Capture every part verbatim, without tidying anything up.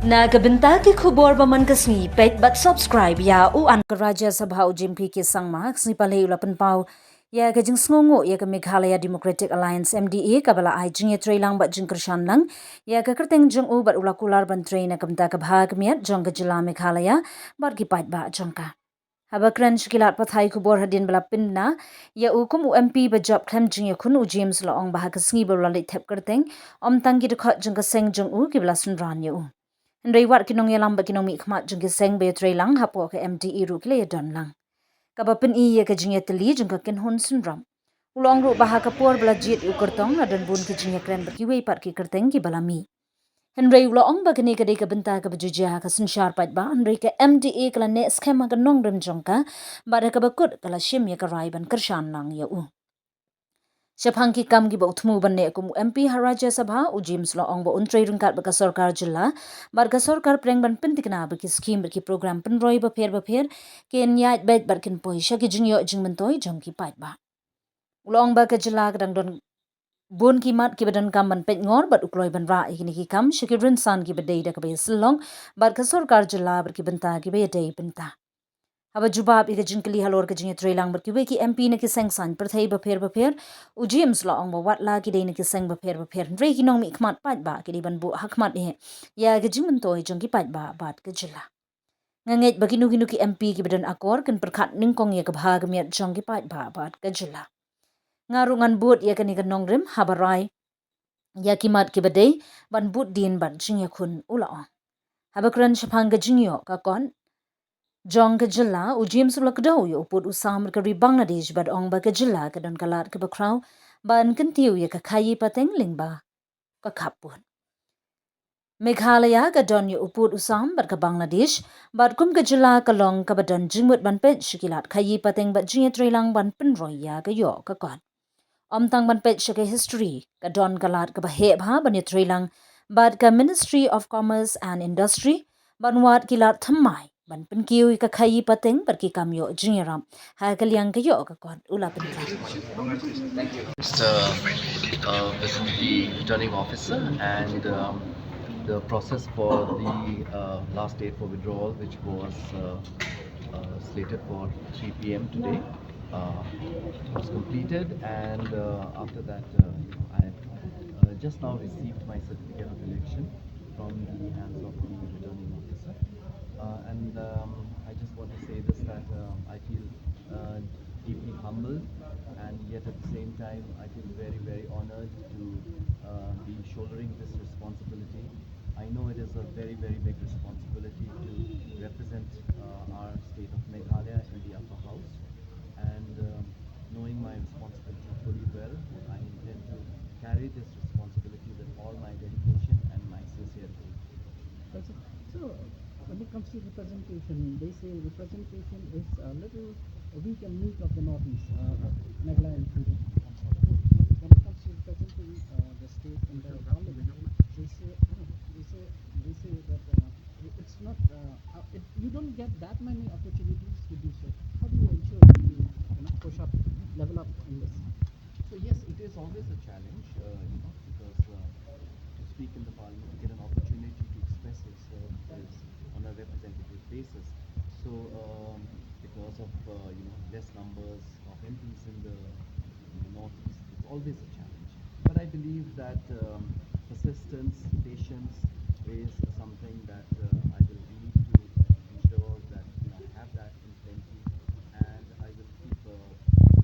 Na ka bynta ki khubor ba man ka sngi, peit bad subscribe ïa u an. Ka Rajya Sabha u Jim P K Sangma ka sngi Palei u la pynpaw ïa ka jingsngewnguh ïa ka Meghalaya Democratic Alliance, M D A, kaba la ai jingïatreilang bad jingkyrshan lang ïa ka kyrteng jong u, bad u la kular ban trei na ka bynta ka bha ka miat jong ka jylla Meghalaya bad ki paidbah jong ka. Haba kren sha ki lad pathai khubor hadien ba la pynbna ïa u kum u M P ba jop khlem jingïakhun, u James u la ong ba ha ka sngi ba u la leit thep kyrteng, ym tang ki dkhot jong ka seng jong u kiba la synran ïa u. Hynrei wat ki nongïalam bad ki nongmihkhmat jong ki seng ba ïatreilang hapoh ka M D A ruh ki la ïadon lang. Kaba pyni ïa ka jingïatylli jong ka kynhun synrop. U la ong ruh ba ha ka por ba la jied ïa u kyrtong la don bun ki jingïakren bad kiwei pat ki kyrteng kiba la mih. Hynrei u la ong ba kane ka dei ka bynta kaba ju jia ha ka synshar paidbah, hynrei ka M D A ka la neh skhem ha ka nongrim jong ka bad ha kaba kut ka la shim ïa ka rai ban kyrshan lang ïa u. Shaphang ki kam kiba u thmu ban neh kum u M P ha Rajya Sabha, u James u la ong ba un trei ryngkat bad ka sorkar jylla bad ka sorkar pdeng ban pynthikna ba ki skhim bad ki program pynroi bapher bapher kin ïaid beit bad kin poi sha ki jingïoh jingmyntoi jong ki paidbah. U la ong ba ka jylla ka dang don bun ki mat kiba donkam ban peitngor bad u kloi ban rah ïa kine ki kam sha ki rynsan kiba dei da kaba ïasyllok bad ka sorkar jylla bad ki bynta kiba ïadei bynta. Haba jubab ïa ka jingkylli halor ka jingïatreilang bad kiwei ki M P na ki seng saiñ pyrthei bapher bapher, u James u la ong ba wat la ki dei na ki seng bapher bapher, hynrei ki nongmihkhmat paidbah ki dei ban buh ha khmat eh ïa ka jingmyntoi jong ki paidbah bad ka jylla. Nga ngeit ba kino kino ki M P kiba don akor kin pyrkhat nyngkong ïa ka bha ka miat jong ki paidbah bad ka jylla. Nga ruh ngan bud ïa kane ka nongrim haba rai ïa ki mat kiba dei ban bud dien bad jingïakhun, u la ong. Haba kren shaphang ka jingïoh ka kot jong ka jylla, u James u la kdew ïa u pud u sam bad ka ri Bangladesh bad ong ba ka jylla ka don ka lad kaba khraw ban kyntiew ïa ka khaïi pateng lyngba ka khappud. Meghalaya ka don ïa u pud u sam bad ka Bangladesh, bad kum ka jylla ka long kaba don jingmut ban peit sha ki lad khaïi pateng bad jingïatreilang ban pynroi ïa ka ïoh ka kot. Ym tang ban peit sha ka history, ka don ka lad kaba heh bha ban ïatreilang bad ka Ministry of Commerce and Industry ban wad ki lad thymmai ban pynkiew ïa ka khaïi pateng bad ki kam ïoh jingïarap ha ka liang ka ïoh ka kot, u la pynpaw. Just uh, uh, visit the returning officer and um, the process for the uh, last date for withdrawal, which was uh, uh, slated for three p m today, uh, was completed, and uh, after that, uh, I uh, just now received my certificate of election from the hands of the returning officer. Uh, and um, I just want to say this, that um, I feel uh, deeply humbled, and yet at the same time, I feel very, very honored to uh, be shouldering this responsibility. I know it is a very, very big responsibility to represent uh, our state of Meghalaya in the upper house, and um, knowing my responsibility fully well, I intend to carry this responsibility with all my dedication and my sincerity. So, when it comes to representation, they say representation is a little weak and meek of the Northeast, uh, Meghalaya included. When it comes to representing uh, the state in the parliament, they say, uh, they say, they say that uh, it's not, uh, uh, it, you don't get that many opportunities to do so. How do you ensure that you, you know, push up, level up in this? So yes, it is always a challenge, uh, you know, because uh, to speak in the parliament, to get an opportunity to express yourself is on a representative basis. So um, because of uh, you know, less numbers of M Ps in the, in the Northeast, it's always a challenge. But I believe that um, persistence, patience is something that uh, I will need to ensure that you know, I have that in plenty, and I will keep uh,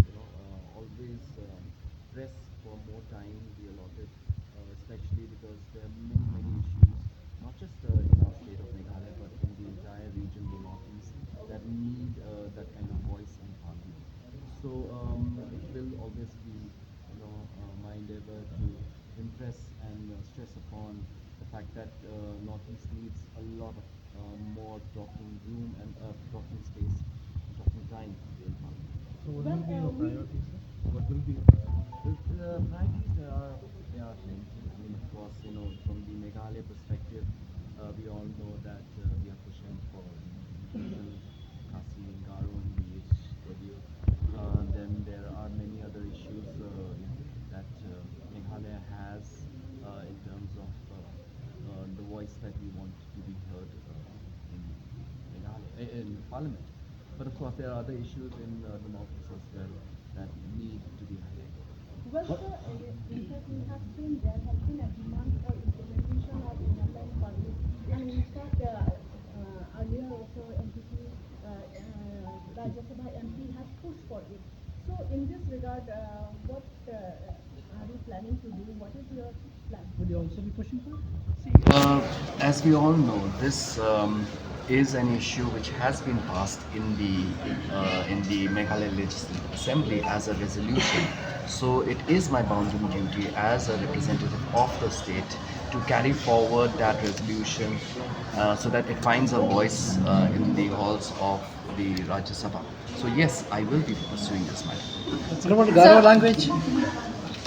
you know, uh, always um, press for more time be allotted, uh, especially because there are many, many issues, not just uh, in our state of Meghalaya, but in the entire region, the Northeast, that need uh, that kind of voice in Parliament. So um, it will always be, you know, uh, my endeavor to impress and uh, stress upon the fact that uh, Northeast needs a lot of uh, more talking room and uh, talking space, talking time in Parliament. So what will be your priorities, sir? What will be your priorities? The, the priorities are, there are plenty. I mean, of course, you know, from the Meghalaya perspective, uh, we all know that uh, we are pushing for inclusion, Khasi and Garo in the eighth schedule. Uh, then there are many other issues uh, that uh, Meghalaya has uh, in terms of uh, uh, the voice that we want to be in Parliament. But of course, there are other issues in uh, democracy as well that need to be highlighted. Well, sir, in fact, we have seen there has been a demand for implementation of online public, and in fact, uh, uh, earlier also M P P, uh, uh, Rajya Sabha M P has pushed for it. So, in this regard, uh, what uh, are you planning to do? What is your plan? Will you also be pushing for it? Uh, as we all know, this um, is an issue which has been passed in the uh, in the Meghalaya Legislative Assembly as a resolution. So it is my bounden duty as a representative of the state to carry forward that resolution uh, so that it finds a voice uh, in the halls of the Rajya Sabha. So yes, I will be pursuing this matter. What about Garo language?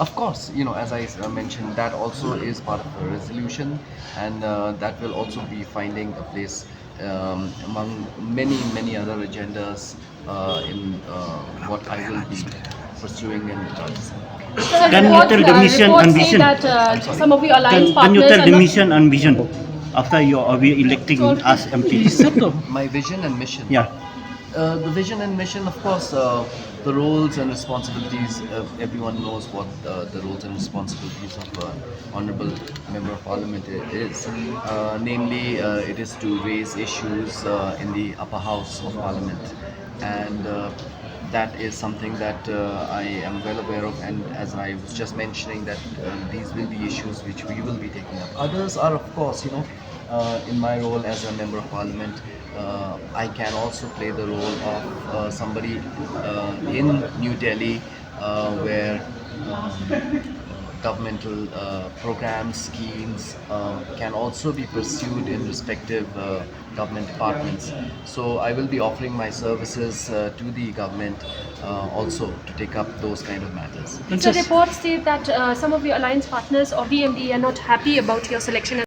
Of course, you know, as I uh, mentioned, that also is part of the resolution, and uh, that will also be finding a place um, among many, many other agendas uh, in uh, what I will be pursuing in Rajasthan. Can you tell the mission and vision? That uh, some of your alliance Can, can you partners tell are the not mission and vision after you are electing as M P? My vision and mission. Yeah. Uh, the vision and mission, of course, uh, the roles and responsibilities, uh, everyone knows what uh, the roles and responsibilities of uh, Honorable Member of Parliament i- is. Uh, namely, uh, it is to raise issues uh, in the upper house of Parliament. And uh, that is something that uh, I am well aware of, and as I was just mentioning, that uh, these will be issues which we will be taking up. Others are, of course, you know, uh, in my role as a member of parliament, uh, I can also play the role of uh, somebody uh, in New Delhi uh, where um, governmental uh, programs, schemes um, can also be pursued in respective uh, government departments. So I will be offering my services uh, to the government uh, also to take up those kind of matters. So reports say that uh, some of your alliance partners of the M D A are not happy about your selection.